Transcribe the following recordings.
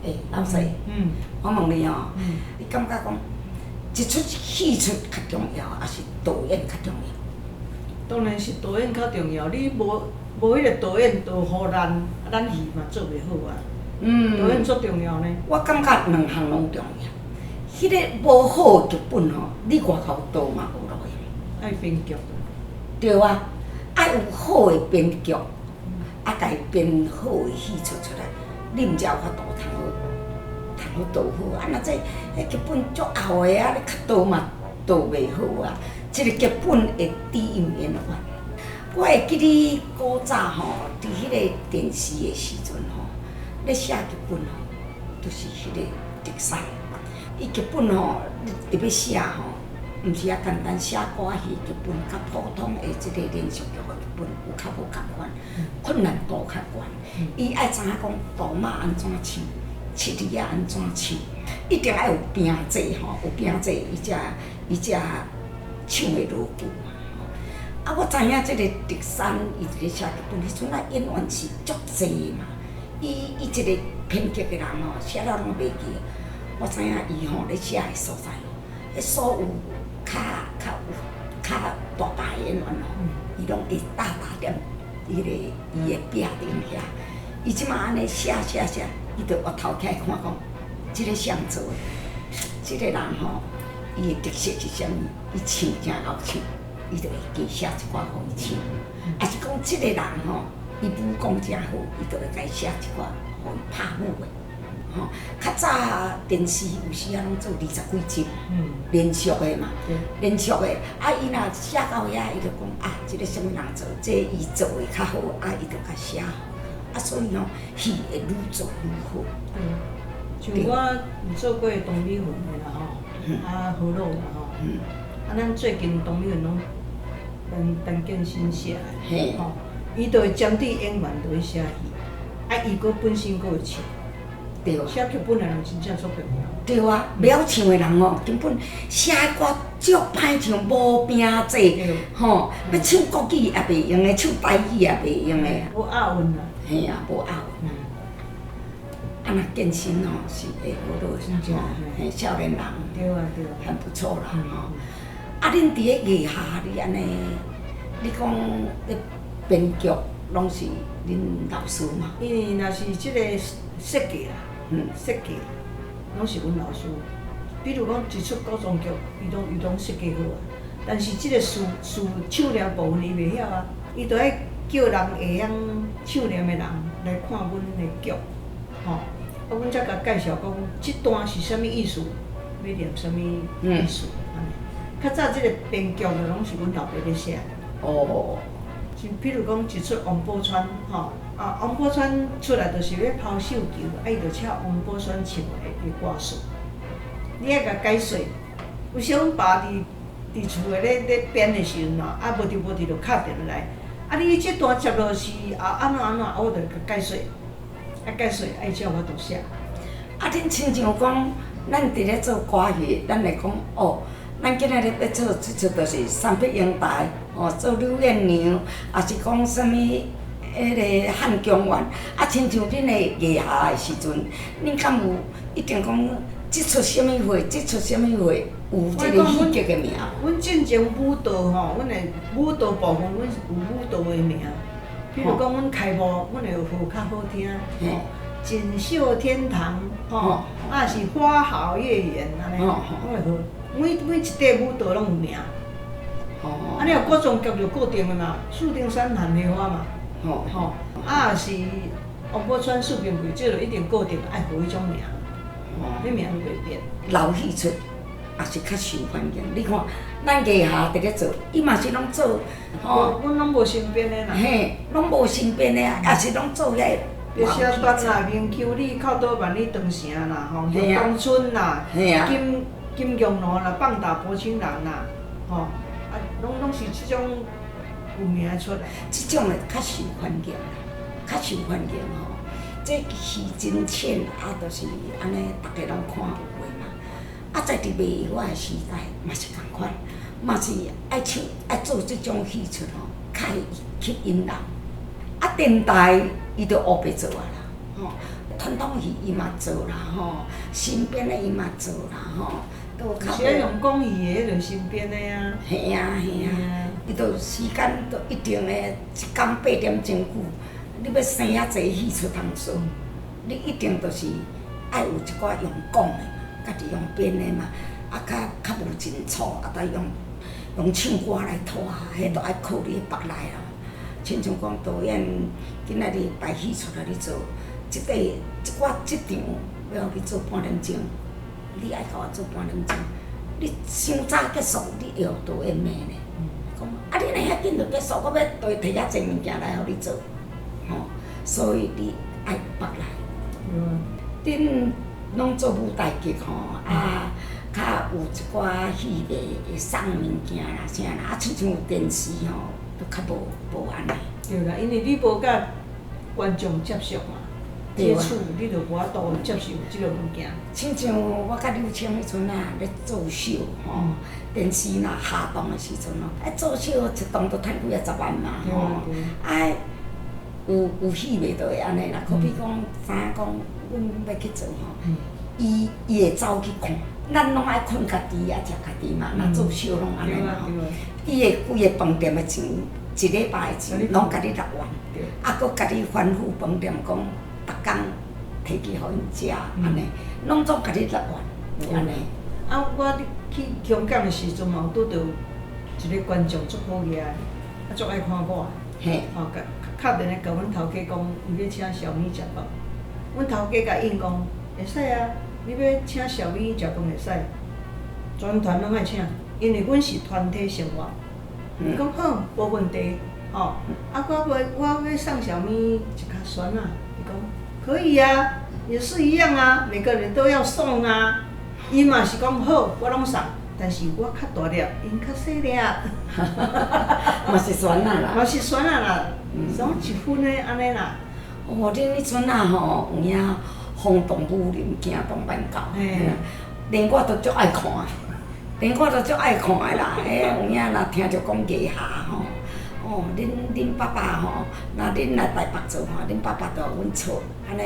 欸，老師，我問你哦，你感覺講一齣戲出較重要，抑是導演較重要？當然是導演較重要，你無無彼個導演，就予咱咱戲嘛做袂好啊。導演足重要呢。我感覺兩項攏重要。彼個無好的劇本吼，你外口導嘛無路用。愛編劇。對啊，愛有好的編劇，啊，共伊編好的戲出出來，你毋才有法度通好，通好導好。啊，若這彼劇本足漚的啊，你較導嘛導袂好啊。這個劇本會低於演員。我會記得古早吼，佇彼個電視的時陣吼，咧寫劇本吼，就是彼個特山。伊劇本吼，你特別寫吼，毋是遐簡單，寫歌仔戲劇本，佮普通的這個連續劇的劇本有較無仝款，困難度較懸。伊愛知影講杜媽按怎唱，七兒仔按怎唱，一定愛有編制吼，有編制伊才唱會落去嘛。啊，我知影這個特山伊佇咧寫劇本，彼陣啊演員是足濟嘛，伊伊一個編劇的人吼，寫了攏袂記。我知影伊吼咧寫的所在，彼所有較較有較大牌演員吼，伊攏會搭搭踮彼個伊的壁頂遐。伊這馬按呢寫寫寫，伊就額頭起來看講，這個誰做的？這個人吼，伊的特色是啥物？伊唱誠𠢕唱，伊就會加寫一寡予伊唱。抑是講這個人吼，伊武功誠好，伊就會共伊寫一寡予伊拍武的。吼，較早電視有時仔攏做二十幾集，連續的嘛，連續的。啊，伊若寫到遐，伊就講啊，這個啥物人做，這個伊做的較好，啊，伊就共寫。啊，所以吼，戲會愈做愈好。對，像我有做過唐美雲的啦吼，啊何樂啦吼，啊咱最近唐美雲攏陳陳建新寫的，吼，伊就會針對演員落去寫戲，啊，伊閣本身閣會唱。對。寫劇本的人真正足重要。對啊，袂曉唱的人吼，根本寫歌足歹唱，無平仄，吼，欲唱國語也袂用的，唱台語也袂用的。無押韻啊。嘿啊，無押韻。啊，若健身吼是會好落，嘿，少年人。對啊對啊。很不錯啦吼。啊，恁佇咧藝校你按呢，你講咧編劇攏是恁老師嘛？因為若是這個設計啦。設計攏是阮老師。比如講一齣古裝劇，伊攏設計好啊。但是這個詞詞唱念部分伊袂曉啊，伊就愛叫人會曉唱念的人來看阮的劇，吼。啊，阮才共介紹講，這段是啥物意思，欲念啥物意思，按呢。較早這個編劇就攏是阮老爸咧寫。像比如講一齣王寶釧，吼。啊，王寶釧出來就是欲拋繡球，啊，伊就請王寶釧唱的的歌詞。你愛共解說。有時阮爸佇佇厝內咧咧編的時陣吼，啊，無佇無佇就敲電話來，啊，你這段接落是啊按怎按怎，我就共解說，啊解說，啊伊才有法度寫。啊，恁親像講，咱佇咧做歌戲，咱會講哦，咱今仔日欲做這齣就是三筆英台，哦，做呂艷娘，抑是講啥物？彼个漢江苑，啊，親像恁的藝校的時陣，恁敢有一定講這齣啥物戲，這齣啥物戲，有這個戲劇的名？阮進前舞蹈吼，阮的舞蹈部分，阮是有舞蹈的名。比如講，阮開幕，阮會號較好聽，吼，錦繡天堂，吼，啊是花好月圓按呢，攏會號。每每一塊舞蹈攏有名。啊，你若古裝劇就固定的嘛，四丁山蘭花嘛。吼，啊是王寶釧四平櫃，這個一定固定愛號彼種名，彼名都袂變。老戲出也是較受歡迎。你看，咱藝校佇咧做，伊嘛是攏做，吼，阮攏無新編的啦。嘿，攏無新編的啊，也是攏做遐個。白蛇傳啦，明丘李寇倒萬里長城啦，吼，玉江春啦，金金玉奴啦，棒打薄情郎啦，吼，啊，攏攏是這種。有名出來，這種的較受歡迎啦，較受歡迎吼。這戲真淺，啊，就是按呢，逐家攏看有的嘛。啊，在佇賣藥仔的時代，嘛是仝款，嘛是愛唱愛做這種戲出吼，較會吸引人。啊，電台伊就烏白做啊啦，吼。傳統戲伊嘛做啦吼，新編的伊嘛做啦吼，都較是愛用講戲的，彼就新編的啊。嘿啊嘿啊，伊都時間都一定的，一工8點鐘久，你欲生遐濟戲出通做，你一定就是愛有一寡用講的嘛，家己用編的嘛，啊較較無真粗，啊得用用唱歌來拖，彼都愛靠你的腹內啊。親像講導演今仔日排戲出來你做，這塊這寡這場欲予你做半點鐘，你愛共我做半點鐘，你傷早結束，你會予導演罵呢。講啊，你若遐緊就結束，我欲提提遐濟物件來予你做，吼，所以你愛腹內。恁攏做舞台劇吼，啊，較有一寡戲藝會送物件啦啥啦，啊，親像有電視吼，都較無無按呢。對啦，因為你無佮觀眾接觸嘛，接觸你就無法度接受這個物件。親像我佮柳青彼陣啊，咧做秀吼，電視若下檔的時陣吼，啊做秀一檔都趁幾仔十萬嘛吼，啊有有戲藝就會按呢啦。可比講知影講，阮欲去做吼，伊伊會走去看，咱攏愛睏家己啊，食家己嘛，若做秀攏按呢嘛吼。伊會規个飯店的錢，一禮拜的錢，攏共你六萬，啊，閣共你吩咐飯店講，逐工提去予𪜶食，按呢，攏總共你六萬，有按呢。啊，我去香港的時陣嘛，有拄著一個觀眾足好額的，啊，足愛看我，吼，共敲電話共阮頭家講，伊欲請小咪食飯，阮頭家共應講，會使啊，你欲請小咪食飯會使，全團攏愛請，因為阮是團體生活。伊講好，無問題，吼，啊，我欲我欲送小咪一跤蒜仔，伊講可以啊，也是一樣啊，每個人都要送啊。伊嘛是講好，我攏送，但是我較大粒，𪜶較細粒。嘛是蒜仔啦。嘛是蒜仔啦，總一分的按呢啦。哦，恁彼陣啊吼，有影轟動武林，驚動萬教，連我都足愛看，連我都足愛看的啦。彼有影若聽著講藝俠吼，哦，恁恁爸爸吼，若恁來台北做吼，恁爸爸就予阮錯，按呢，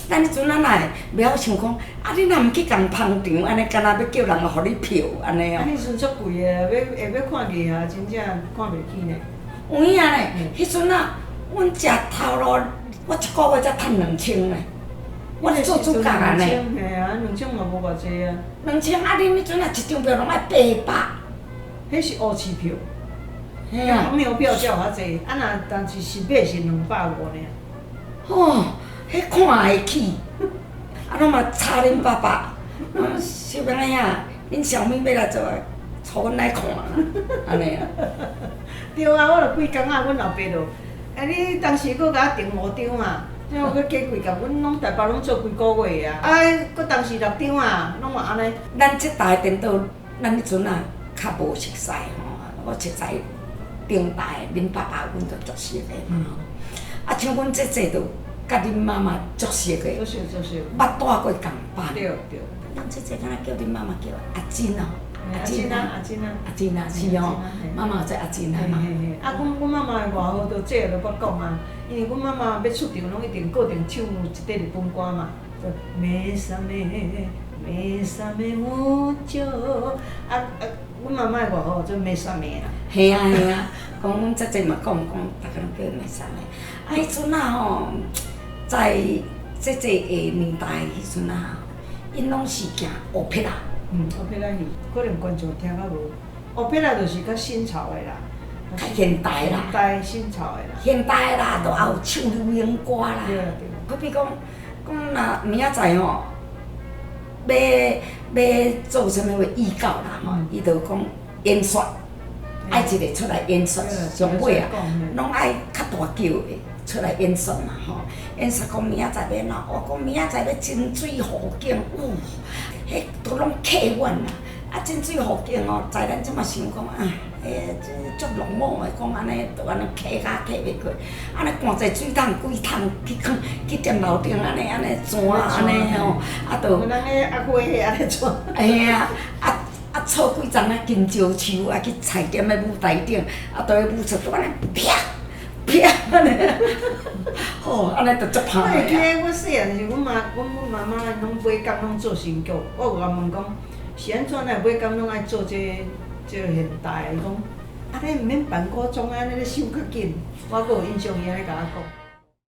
咱彼陣咱也會袂曉想講，啊，你若毋去共捧場，按呢敢若欲叫人予你票按呢哦。啊，彼陣足貴的，欲會欲看藝俠，真正看袂起呢。有影呢，彼陣啊，阮食頭路，我一個月才趁2000呢。我咧做主角啊呢。嘿啊，兩千嘛無偌濟啊。兩千啊！恁彼陣啊，一張票攏愛800。彼是烏市票。嘿啊。黃牛票才有遐濟，啊若但是實買是250爾。哦，彼看會起，啊攏嘛吵恁爸爸，小明仔恁小妹欲來做，帶阮來看啦，按呢啊。對啊，我就規工啊，阮老爸就，啊你當時閣共我訂五張啊，這閣加幾工，阮攏台北攏做規個月啊，啊，閣當時六張啊，攏嘛按呢。咱這代顛倒，咱彼陣啊較無熟似吼，我熟似頂代恁爸爸阮就足熟的嘛吼。啊，像阮這這就佮恁媽媽足熟的，足熟足熟。捌帶過仝班。對對。恁這這敢若叫恁媽媽叫阿珍哦。阿珍啊，阿珍啊。阿珍啊，是哦，媽媽做阿珍啊嘛。啊，阮阮媽媽的外號就這個就捌講啊，因為阮媽媽欲出場，攏一定固定唱一塊日本歌嘛，就 Bésame bésame mucho，啊啊，阮媽媽的外號做 Bésame 啦。嘿啊嘿啊，講阮姐姐嘛講講，逐家攏叫 Bésame。啊，彼陣啊吼，在姐姐的年代彼陣啊，𪜶攏是行烏撇仔。嗯，烏撇仔戲可能觀眾聽較無，烏撇仔就是較新潮的啦，較現代啦，現代新潮的啦，現代啦，都也有唱流行歌啦。對對。好比講，講若明仔載吼，欲欲做啥物話預告啦吼，伊就講演說，愛一個出來演說，上尾啊，攏愛較大叫的出來演說嘛吼，演說講明仔載欲按怎，我講明仔載欲真水雨景，嗚，彼都攏客滿啦。啊，真水雨景哦，在咱這馬想講啊，欸，這足落伍的，講按呢，就按呢客甲客袂過，按呢灌一個水桶幾桶去囥去踮樓頂按呢按呢轉按呢吼，啊就。人彼阿花彼按呢轉。嘿啊，啊啊錯幾叢仔金蕉樹啊，去菜店的舞台頂，啊，佇咧舞出，都按呢啪啪。按呢，吼，按呢就足歹。我會記得我細漢時，阮媽、阮媽媽𪜶攏買工攏做新劇，我有共問講，是按怎會買工攏愛做這個這個現代的？伊講，啊，你毋免扮古裝啊，按呢咧收較緊。我閣有印象，伊按呢共我講。